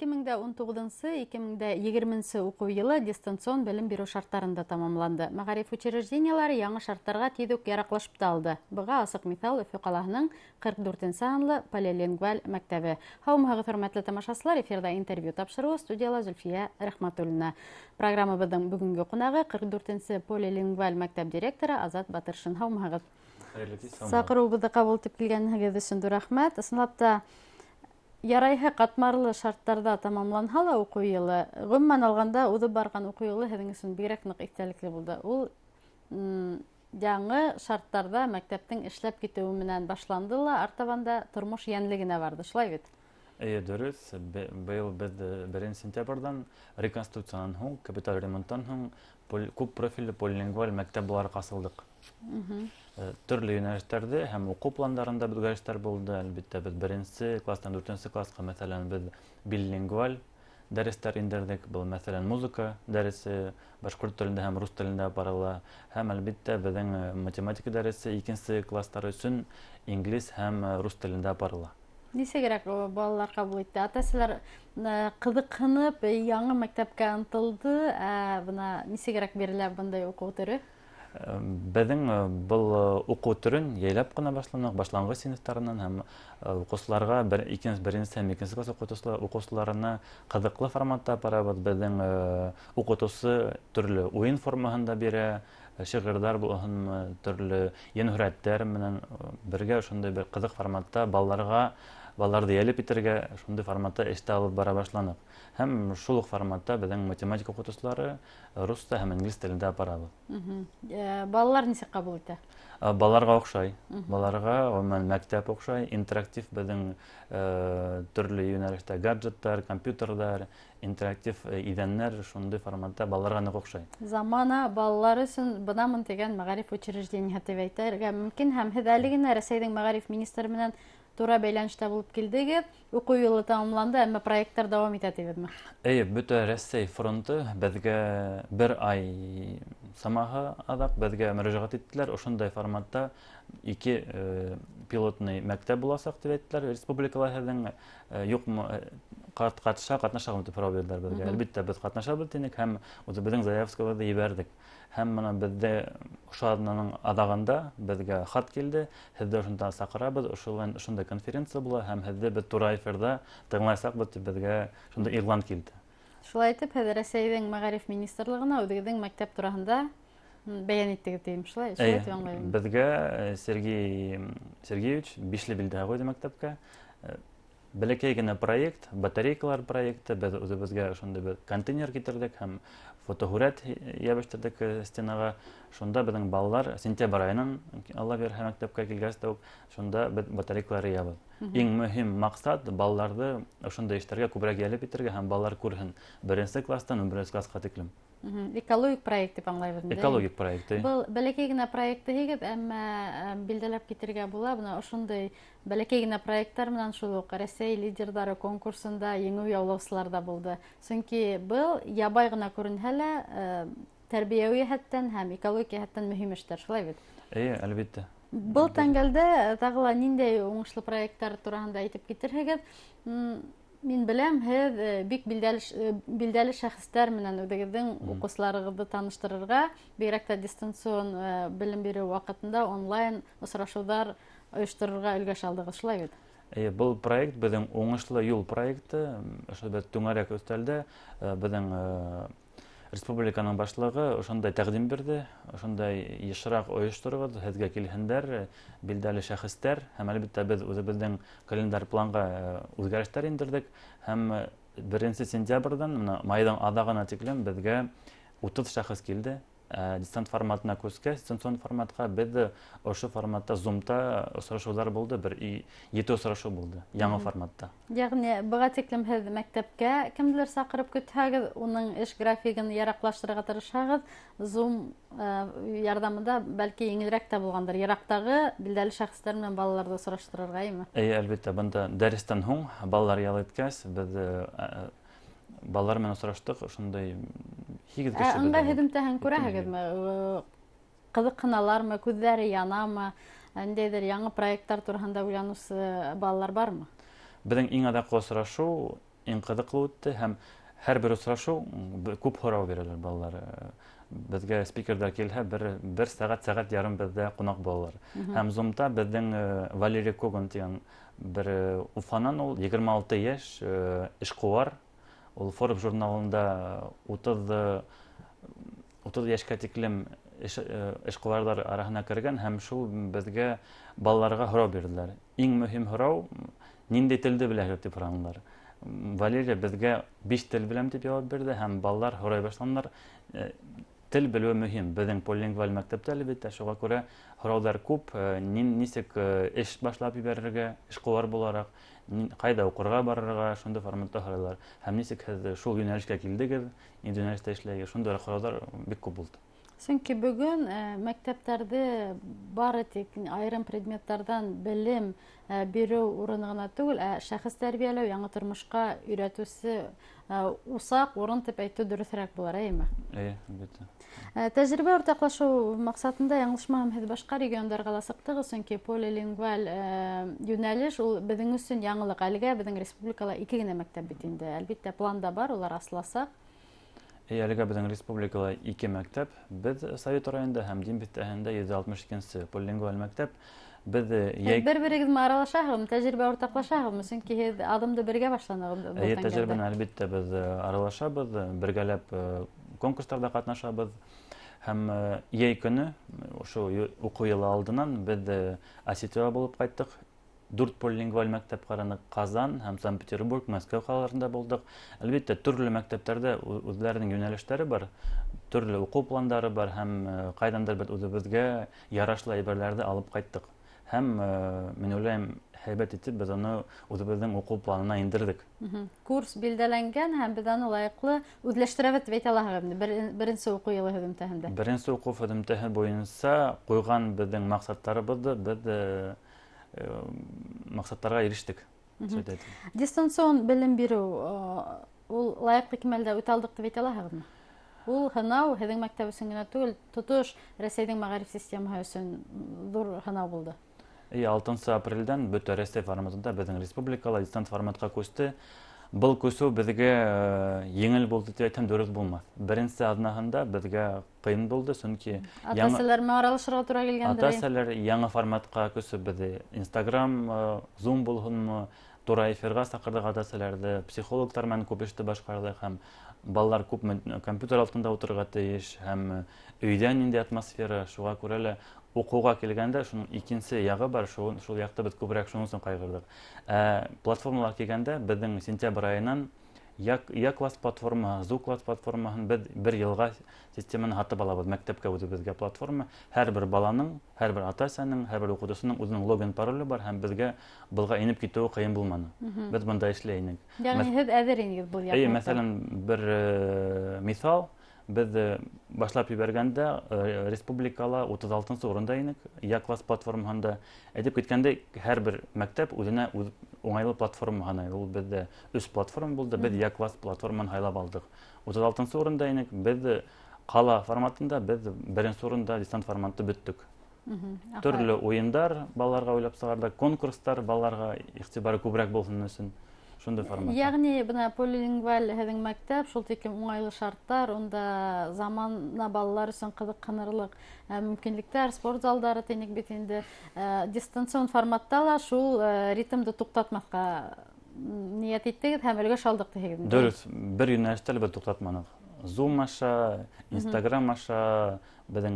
2019-2020 уҡыу йылы дистанцион белем биреү шарттарында тамамланды. Мәғариф учреждениелары яңы шарттарға тиҙ үк яраҡлашып та алды. Быға асыҡ миҫал Өфө ҡалаһының 44 һанлы полилингваль мәктәбе. Һаумыһығыҙ, хөрмәтле тамашасылар, эфирҙа интервью тапшырыуы, студияла Зөлфиә Рәхмәтуллина. Программабыҙҙың бөгөнгө ҡунағы 44 полилингваль мәктәп директоры Азат Батыршин. Һаумыһығыҙ. Хәйерле кис, һаумыһығыҙ. Саҡырыуыбыҙҙы ҡабул итеп килгәнегеҙ өсөн ҙур рәхмәт. Ысынлап та, ярайһы ҡатмарлы шарттарҙа тамамланһа ла уҡыу йылы, ғөмүмән алғанда уҙып барған уҡыу йылы һеҙҙең өсөн бигерәк ныҡ иҫтәлекле булды. Ул яңы шарттарҙа мәктәптең эшләп китеүе менән башланды ла, артабан да тормош йәнлегенә барҙы, шулай бит? Эйе, дөрөҫ. Быйыл беҙ 1 сентябрҙән реконструкциянан һуң, капиталь ремонттан һуң күп профилле полилингваль мәктәп булараҡ асылдыҡ. Төрлө йүнәлештәрҙе һәм уҡыу пландарында үҙгәрештәр булды. Әлбиттә, беҙ 1 класстан 4 классҡа, мәҫәлән, беҙ билингваль дәрестәр индерҙек. Был, мәҫәлән, музыка дәресе башҡорт телендә һәм рус телендә барыла. Һәм, әлбиттә, беҙҙең математика дәресе 2 класстар өсөн инглиз һәм рус телендә барыла. Нисегерәк балалар ҡабул итте? Ата-әсәләр ҡыҙыҡһынып яңы мәктәпкә ынтылды, ә бына нисегерәк бирелә бындай уҡыу төрө? Беҙҙең был уҡыу төрөн йәйләп ҡына башланыҡ, башланғыс синыфтарынан һәм уҡыусыларға беренсе һәм икенсе класс уҡыусыларына ҡыҙыҡлы форматта апарабыҙ. Беҙҙең уҡытыусы төрлө уйын формаһында бирә, шиғырҙар булһынмы, төрлө йәнһүрәттәр менән бергә ошондай бер ҡыҙыҡ форматта балаларҙы йәлеп итергә шундай форматта эштә алып бара башланыҡ. Һәм шул уҡ форматта беҙҙең математика уҡытыусылары рус һәм инглиз телендә апарабыҙ. Балалар нисек ҡабул итә? Балаларға оҡшай. Балаларға, ғөмүмән, мәктәп оҡшай. Интерактив беҙҙең төрлө йүнәлештә гаджеттар, компьютерҙар, интерактив иҙәннәр шундай форматта балаларға ныҡ оҡшай. Замана балалар өсөн бынамын тигән мәғариф учреждениеһы тип әйтергә мөмкин. Һәм һеҙ әле генә Рәсәйҙең мәғариф министры менән тура бәйләнештә булып килдегеҙ. Уҡыу йылы тамамланды, әммә проекттар дауам итә тигеҙме? Эйе, бөтә Рәсәй фронты беҙгә бер ай самаһы аҙаҡ беҙгә мөрәжәғәт иттеләр. Ошондай форматта 2 пилотный мәктәп буласаҡ тип әйттеләр. Республикала һеҙҙең юҡмы, ҡатнашағыҙмы тип һорау бирҙеләр беҙгә. Әлбиттә, беҙ ҡатнашабыҙ тинек һәм үҙебеҙҙең заявкабыҙҙы ебәрҙек. Һәм бына беҙҙе ошо аҙнаның аҙағында беҙгә хат килде. Һеҙҙе ошонда саҡырабыҙ, ошондай конференция була һәм һеҙҙе беҙ тура эфирҙа тыңлайсаҡбыҙ тип беҙгә шундай иғлан килде. Шулай итеп, һеҙ Рәсәйҙең мәғариф министрлығына үҙегеҙҙең мәктәп тураһында бәйән иттегеҙ тием, шулай Эйе, тип аңлайым. Беҙгә Сергей Сергеевич бишле билдә ҡуйҙы мәктәпкә. Бәләкәй генә проект, батарейкалар проекты, беҙ үҙебеҙгә ошондай бер контейнер китерҙек һәм фотоһүрәт йәбештерҙек стенаға. Шунда беҙҙең балалар сентябрь айынан, Алла бирһә, мәктәпкә килгәс тә үк, шунда беҙ батарейкалар йыябыҙ. Иң мөһим маҡсат балаларҙы ошондай эштәргә күберәк йәлеп итергә һәм балалар күрһен 1 класстан 11 классҡа тиклем. Экологик проект тип аңлайбыҙ инде. Экологик проект, эйе. Был бәләкәй генә проект тиһегеҙ, әммә билдәләп китергә була. Бына ошондай бәләкәй генә проекттар менән шул уҡ Рәсәй лидерҙары конкурсында еңеү яулаусылар ҙа булды. Сөнки был ябай ғына күренһә лә, тәрбиәүи йәһәттән һәм экологик йәһәттән мөһим эштәр, шулай бит? Эйе, әлбиттә. Был тәңгәлдә тағы ла ниндәй уңышлы проекттар тураһында әйтеп китерһегеҙ? Мин беләм, һеҙ бик билдәле шәхестәр менән үҙегеҙҙең уҡыусыларығыҙҙы таныштырырға, бигерәк тә дистанцион белем биреү ваҡытында онлайн осрашыуҙар ойошторорға өлгәш алдығыҙ, шулай бит? Эйе, был проект беҙҙең уңышлы юл проекты. Ошо беҙ түңәрәк өҫтәлдә беҙҙең республиканың башлығы ошондай тәҡдим бирҙе, ошондай йышыраҡ ойоштороғоҙ, һеҙгә килһендәр билдәле шәхестәр, һәм әлбиттә беҙ үҙебеҙҙең календарь планға үҙгәрештәр индерҙек, һәм 1 сентябрҙән бына майҙың аҙағына тиклем беҙгә 30 шәхес килде. Дистант форматына күскәс, дистанцион форматҡа беҙ ошо форматта Zoom-та осрашыуҙар булды, бер 7 осрашыу булды яңы форматта. Йәғни быға тиклем һеҙ мәктәпкә кемделер саҡырып көтһәгеҙ, уның эш графигын яраҡлаштырырға тырышһағыҙ, Zoom ярҙамында бәлки еңелерәк тә булғандыр, йыраҡтағы билдәле шәхестәр менән балаларҙы осраштырырға, әйме? Эйе, әлбиттә, бында дәрестән һуң балалар ял иткәс, беҙ балалар менән осраштыҡ, ошондай һигеҙ кеше Ыңғай беҙҙең. һөҙөмтәһен күрәһегеҙме? Ҡыҙыҡһыналармы, күҙҙәре янамы? Ниндәйҙер яңы проекттар тураһында уйланыусы балалар бармы? Беҙҙең иң аҙаҡҡы осрашыу Иң ҡыҙыҡлы үтте, һәм һәр бер осрашыу күп һорау бирәләр балалар. Беҙгә спикерҙар килһә, бер сәғәт, сәғәт ярым беҙҙә ҡунаҡ булалар. Һәм Zoom-та беҙҙең Валерий Коган тигән бер Уфанан, ул 26 йәш эшҡыуар, ул Forbes журналында 30 йәшкә тиклем эшҡыуарҙар араһына кергән, һәм шул беҙгә балаларға һорау бирҙеләр. Иң мөһим һорау: ниндәй телде беләһегеҙ, тип һоранылар. Валерия беҙгә 5 тел беләм тип яуап бирҙе, һәм балалар һорай башланылар. Тел белеүе мөһим. Беҙҙең полилингваль мәктәптә, әлбиттә, шуға күрә һорауҙар күп. Нисек эш башлап ебәрергә, эшҡыуар булараҡ, ҡайҙа уҡырға барырға, шундай форматта һорайлар. Һәм нисек һеҙ шул йүнәлешкә килдегеҙ, ниндәй йүнәлештә эшләйһегеҙ, шундай һорауҙар бик күп булды. Сөнки бөгөн мәктәптәрҙе бары тик айырым предметтарҙан белем биреү урыны ғына түгел, ә шәхес тәрбиәләү, яңы тормошҡа өйрәтеүсе усаҡ урын тип әйтеү дөрөҫөрәк булыр, әйеме? Эйе, әлбиттә. Тәжрибә уртаҡлашыу маҡсатында, яңылышмаһам, һеҙ башҡа региондарға ла сыҡтығыҙ, сөнки полилингваль йүнәлеш ул беҙҙең өсөн яңылыҡ. Әлегә беҙҙең республикала 2 генә мәктәп бит инде. Әлбиттә, планда бар, улар асыласаҡ. Әлегә беҙҙең республикала 2 мәктәп. Беҙ Совет районында һәм Дим биҫтәһендә йөҙ алтмыш икенсе полилингваль мәктәп. Беҙ Һеҙ бер-берегеҙ менән аралашаһығыҙмы, тәжрибә уртаҡлашаһығыҙмы? Сөнки һеҙ аҙымды бергә башланығыҙ был Эйе, тәңгәлдә. тәжрибәне әлбиттә беҙ аралашабыҙ, бергәләп конкурстарҙа ҡатнашабыҙ. Һәм йәй көнө, ошо уҡыу йылы алдынан беҙ Осетияла булып ҡайттыҡ. 4 полилингваль мәктәп ҡараныҡ. Ҡазан һәм Санкт-Петербург, Мәскәү ҡалаларында булдыҡ. Әлбиттә, төрлө мәктәптәрҙә үҙҙәренең йүнәлештәре бар, төрлө уҡыу пландары бар һәм ҡайҙандыр беҙ үҙебеҙгә ярашлы әйберҙәрҙе алып ҡайттыҡ. Һәм мин уйлайым, һәйбәт итеп беҙ уны үҙебеҙҙең уҡыу планына индерҙек. Курс билдәләнгән һәм беҙ аны лайыҡлы үҙләштерәбеҙ тип әйтә алаһығыҙ инде беренсе уҡыу йылы һөҙөмтәһендә. Беренсе уҡыу һөҙөмтәһе буйынса ҡуйған беҙҙең маҡсаттарыбыҙҙы беҙ маҡсаттарға ирештек. Шулай әйтәм. Дистанцион белем биреү ул лайыҡлы кимәлдә үтә алдыҡ тип әйтә алаһығыҙмы? Ул һынау һеҙҙең мәктәп өсөн генә түгел, тотош Рәсәйҙең мәғариф системаһы өсөн ҙур һынау булды. Эйе, алтынсы апрелдән бөтә Рәсәй форматында беҙҙең республикала дистант форматҡа күсте. Был күсеү беҙгә еңел булды тип әйтһәм, дөрөҫ булмаҫ. Беренсе аҙнаһында беҙгә ҡыйын булды, сөнки Ата-әсәләр менән аралашырға тура килгәндер, әйе. Ата-әсәләр яңы форматҡа күсеп, беҙҙе Instagram, Zoom булһынмы, тура эфирға саҡырҙыҡ ата-әсәләрҙе, психологтар менән күп эште башҡарҙыҡ һәм балалар күп компьютер алдында ултырырға тейеш һәм өйҙә ниндәй атмосфера, шуға күрә лә уҡыуға килгәндә шуның икенсе яғы бар, шул яҡты беҙ күберәк шуның өсөн ҡайғырҙыҡ. Ә платформалар килгәндә беҙҙең сентябрь айынан я класс платформаһы, Зу класс платформаһын беҙ бер йылға системаны һатып алабыҙ, мәктәпкә үҙебеҙгә платформа. Һәр бер баланың, һәр бер ата-әсәнең, һәр бер уҡытыусының үҙенең логин пароле бар һәм беҙгә былға инеп китеүе ҡыйын булманы. Беҙ бында эшләй инек. Йәғни һеҙ әҙер инегеҙ был Эйе, яҡта. мәҫәлән, бер миҫал, беҙ башлап ебәргәндә республикала утыҙ алтынсы урында инек, Я класс платформаһында. Әйтеп киткәндәй, һәр бер мәктәп үҙенә үҙ уңайлы платформа һанай. Ул беҙҙә өс платформа булды, беҙ Я класс платформаһын һайлап алдыҡ. Утыҙ алтынсы урында инек, беҙ ҡала форматында, беҙ беренсе урында дистант форматты бөттөк. Төрлө уйындар балаларға уйлап сығарҙыҡ, конкурстар балаларға иғтибары күберәк булһын өсөн. Шундай форматта. Йәғни бына полилингваль һеҙҙең мәктәп, шул тиклем уңайлы шарттар, унда замана балалар өсөн ҡыҙыҡһынырлыҡ мөмкинлектәр, спорт залдары тинек бит инде. Дистанцион форматта ла шул ритмды туҡтатмаҫҡа ниәт иттегеҙ һәм өлгәш алдыҡ тиһегеҙ инде. Дөрөҫ, бер йүнәлештә лә беҙ туҡтатманыҡ. Zoom аша, Instagram аша, беҙҙең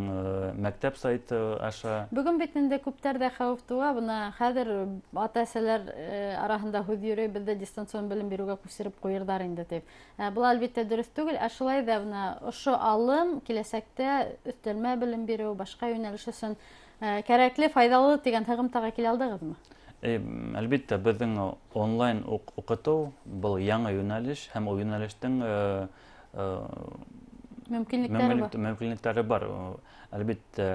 мәктәп сайты аша. Бөгөн бит инде күптәрҙә хәүеф тыуа, бына хәҙер ата-әсәләр араһында һүҙ йөрөй, беҙҙе дистанцион белем биреүгә күсереп ҡуйырҙар инде тип. Был әлбиттә дөрөҫ түгел, ә шулай ҙа бына ошо алым киләсәктә өҫтәлмә белем биреү, башҡа йүнәлеш өсөн кәрәкле, файҙалы тигән һығымтаға килә алдығыҙмы? Әлбиттә, беҙҙең онлайн уҡытыу был яңы йүнәлеш һәм ул йүнәлештең Мөмкинлектәре бар. Мөмкинлектәре бар. Әлбиттә,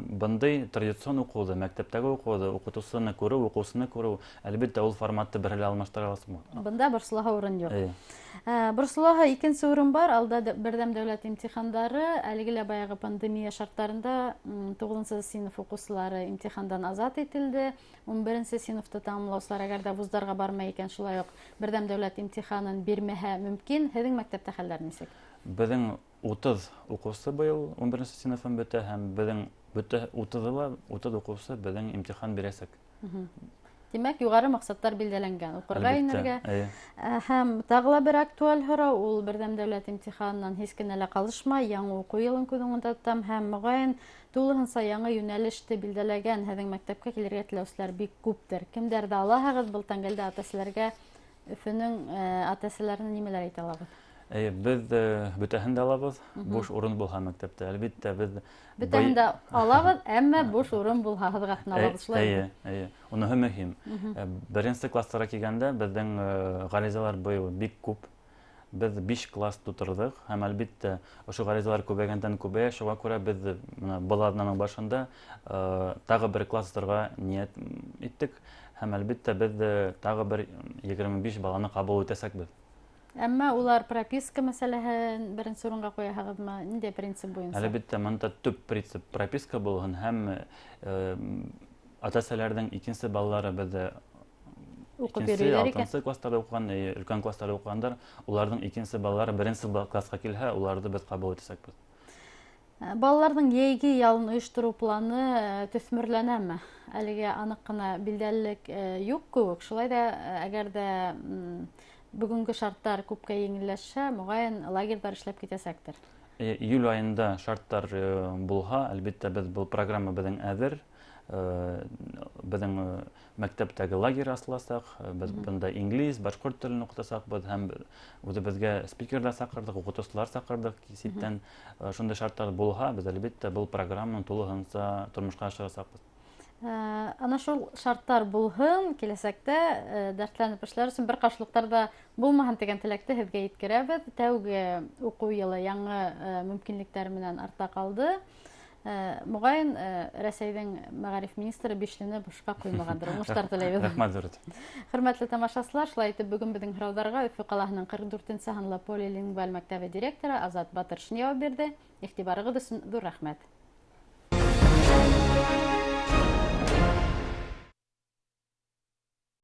бындай традицион уҡыуҙы, мәктәптәге уҡыуҙы, уҡытыусыны күреү, уҡыусыны күреү, әлбиттә, ул форматты береһе лә алмаштыра аласаҡ. Бында борсолаһы урын юҡ. Борсолаһы икенсе урын бар, алда берҙәм дәүләт имтихандары, әлеге лә баяғы пандемия шарттарында 9-нсы синыф уҡыусылары имтихандан азат ителде. 11-нсе синыфты тамамлаусылар әгәр ҙә вуздарға бармай икән, шулай уҡ берҙәм дәүләт имтиханын бирмәһә мөмкин. Һеҙҙең мәктәптә хәлдәр нисек? Беҙҙең 30 уҡыусы быйыл 11-нсе синыфын бөтә, һәм беҙҙең бөтә 30-ы ла 30 уҡыусы беҙҙең имтихан бирәсәк. Тимәк, юғары маҡсаттар билдәләнгән, уҡырға инергә. Һәм тағы ла бер актуаль һорау, ул берҙәм дәүләт имтиханынан һис кенә лә ҡалышмай, яңы уҡыу йылын күҙ уңында тотам һәм моғайын тулыһынса яңы йүнәлеште билдәләгән һеҙҙең мәктәпкә килергә теләүселәр бик күптер. Кемдәрҙе алаһығыҙ был тәңгәлдә ата-әсәләргә? Өфөнөң ата-әсәләренә нимәләр әйтә алабыҙ? Эйе, беҙ бөтәһен дә алабыҙ, буш урын булһа мәктәптә. Әлбиттә, беҙ бөтәһен дә алабыҙ, әммә буш урын булһа һыҙға ҡына алабыҙ, шулай? Эйе, эйе. Уныһы мөһим. Беренсе класстарға килгәндә беҙҙең ғаризалар быйыл бик күп. Беҙ 5 класс тутырҙыҡ һәм әлбиттә ошо ғаризалар күбәйгәндән күбәйә, шуға күрә беҙ бына был аҙнаның башында тағы бер класс асырға ниәт иттек һәм әлбиттә беҙ тағы бер 25 баланы ҡабул итәсәкбеҙ. Әммә улар прописка мәсьәләһен беренсе урынға ҡуяһығыҙмы? Ниндәй принцип буйынса? Әлбиттә, бында төп принцип прописка булһын һәм ата-әсәләрҙең икенсе балалары беҙҙә уҡып икенсе, йөрөйҙәр икән. алтынсы класстарҙа уҡыған, өлкән класстарҙа уҡығандар, уларҙың икенсе балалары беренсе классҡа килһә, уларҙы беҙ ҡабул итәсәкбеҙ. Балаларҙың йәйге ялын ойоштороу планы төҫмөрләнәме? Әлегә аныҡ ҡына билдәлелек юҡ кеүек. Шулай ҙа, әгәр ҙә бөгөнгө шарттар күпкә еңелләшһә, моғайын лагерҙар эшләп китәсәктер. Июль айында шарттар булһа, әлбиттә, беҙ был программа беҙҙең әҙер. Беҙҙең мәктәптәге лагерь асыласаҡ, беҙ бында инглиз, башҡорт телен уҡытасаҡбыҙ һәм үҙебеҙгә спикерҙар саҡырҙыҡ, уҡытыусылар саҡырҙыҡ ситтән. Шундай шарттар булһа, беҙ әлбиттә был программаны тулыһынса тормошҡа ашырасаҡбыҙ. Ана шул шарттар булһын, киләсәктә дәртләнеп эшләр өсөн бер ҡаршылыҡтар ҙа булмаһын тигән теләкте һеҙгә еткерәбеҙ. Тәүге уҡыу йылы яңы мөмкинлектәр менән артта ҡалды. Моғайын, Рәсәйҙең мәғариф министры бишлене бушҡа ҡуймағандыр. Уңыштар теләйбеҙ. Рәхмәт ҙур. Хөрмәтле тамашасылар, шулай итеп бөгөн беҙҙең һорауҙарға Өфө ҡалаһының 44-нсе һанлы полилингваль мәктәбе директоры Азат Батыршин яуап бирҙе. Иғтибарығыҙ өсөн ҙур рәхмәт.